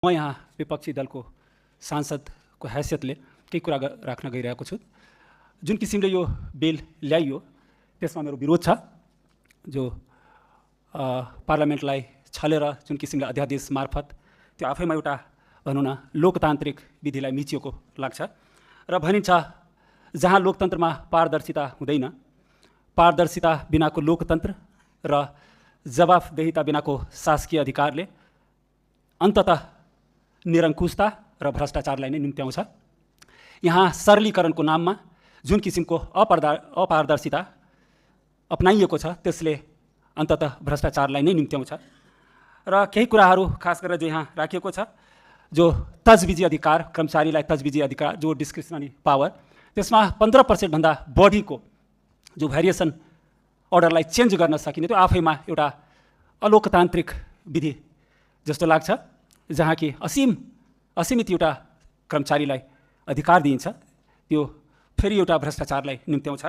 म यहाँ विपक्षी दलको सांसदको हैसियतले केही कुरा राख्न गइरहेको छु। जुन किसिमले यो बिल ल्याइयो त्यसमा मेरो विरोध छ। जो पार्लियामेन्टलाई छलेर जुन किसिमले अध्यादेश मार्फत त्यो आफैमा एउटा भनौँ न लोकतान्त्रिक विधिलाई मिचिएको लाग्छ र भनिन्छ जहाँ लोकतन्त्रमा पारदर्शिता हुँदैन, पारदर्शिता बिनाको लोकतन्त्र र जवाफदेहिता बिनाको शासकीय अधिकारले अन्ततः निरङ्कुशता र भ्रष्टाचारलाई नै निम्त्याउँछ। यहाँ सरलीकरणको नाममा जुन किसिमको अपारदर्शिता अपनाइएको छ त्यसले अन्ततः भ्रष्टाचारलाई नै निम्त्याउँछ। र केही कुराहरू खास गरेर जो यहाँ राखिएको छ, जो तजविजी अधिकार, कर्मचारीलाई तजविजी अधिकार, जो डिस्क्रिप्सनरी पावर, त्यसमा 15% भन्दा बढीको जो भेरिएसन अर्डरलाई चेन्ज गर्न सकिने त्यो आफैमा एउटा अलोकतान्त्रिक विधि जस्तो लाग्छ, जहाँ कि असीमित एउटा कर्मचारीलाई अधिकार दिइन्छ, त्यो फेरि एउटा भ्रष्टाचारलाई निम्त्याउँछ।